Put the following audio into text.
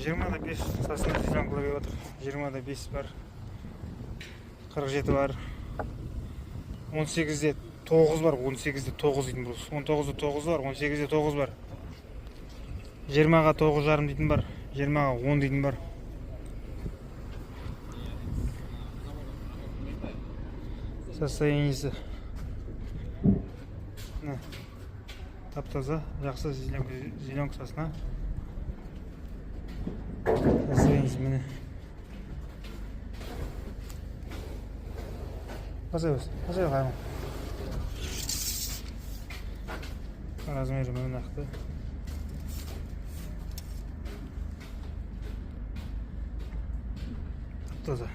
20,5 сосна зеленкалар келіп жатыр. 20,5 бар, 47 бар, 18,9 бар, 18,9 дейтін бұл. 19,9 бар, 18,9 бар. 20-ға 9,5 дейтін бар, 20-ға 10 дейтін бар. Состояниесі міне, тап-таза, жақсы зеленка, зеленка сосна. Состояниесі міне. Қасай болсын, қасай қаймын. Размері міне нақты. Тап-таза.